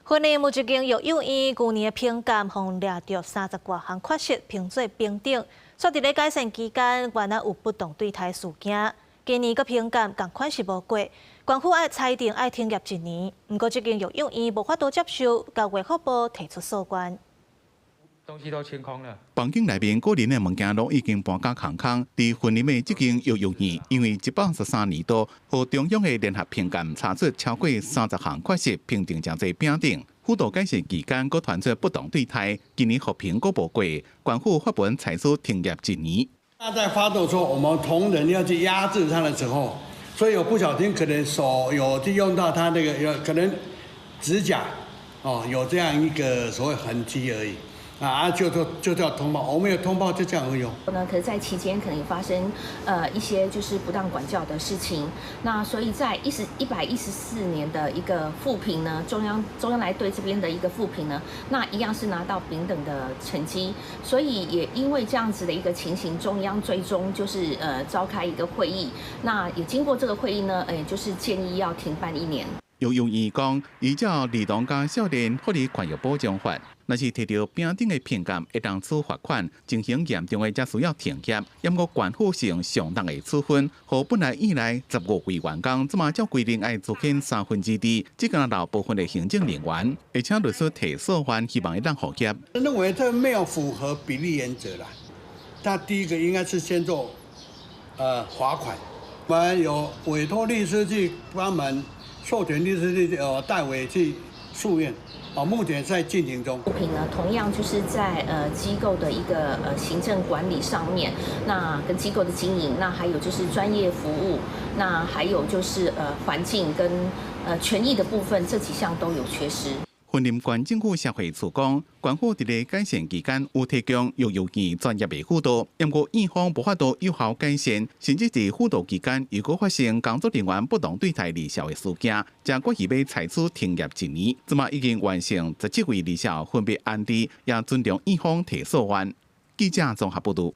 雲林有一間育幼院，舊年的評鑑予掠著30外項缺失，評做丙等。煞佇咧改善期間，原來有不當對待事件。今年閣評鑑仝款是無過，縣府愛裁定愛停業一年。毋過這間育幼院無法度接受，共衛福部提出訴願。東西都清空了。房間內面個人的物件攏已經搬甲空空。佇雲林的這間育幼院，因為113年度予中央的聯合評鑑查出超過30項缺失，評定成做丙等。輔導改善期間，閣傳出不當對待，今年復評閣無過，縣府發文採取停業一年。他在發動說，我們同仁要去壓制他的時候，所以有不小心可能手有去用到他那個有可能指甲哦，有這樣一個所謂痕跡而已。啊，就叫通報，我們有通報就這樣而已。呢，可是在期間可能有發生一些就是不當管教的事情，那所以在114年的一個復評呢，中央來對這邊的一個復評呢，那一樣是拿到丙等的成績，所以也因為這樣子的一個情形，中央最終就是召開一個會議，那也經過這個會議呢，就是建議要停辦一年。育幼院講，依照兒童佮少年福利權益保障法，若是提著丙等的評鑑，會當處罰款；情形嚴重的則需要停業。毋過縣府是用上重的處分，予本來院內15位員工，這馬照規定愛資遣二三分之一，只敢留部分的行政人員，而且律師提訴願，希望會當復業。認為這沒有符合比例原則啦。但第一個應該是先做罰款，我們有委託律師去幫忙。授權律師去代為去訴願，啊，目前在進行中。復評呢，同樣就是在機構的一個行政管理上面，那跟機構的經營，那還有就是專業服務，那還有就是環境跟權益的部分，這幾項都有缺失。雲林縣政府社會處講，縣府佇咧改善期間有提供育幼院專業的輔導，毋過院方無法度有效改善，甚至佇輔導期間如果發生工作人員不當對待兒少的事件，才決議欲採取停業一年。這馬已經完成17位兒少分別安置，也尊重院方提訴願。記者綜合報導。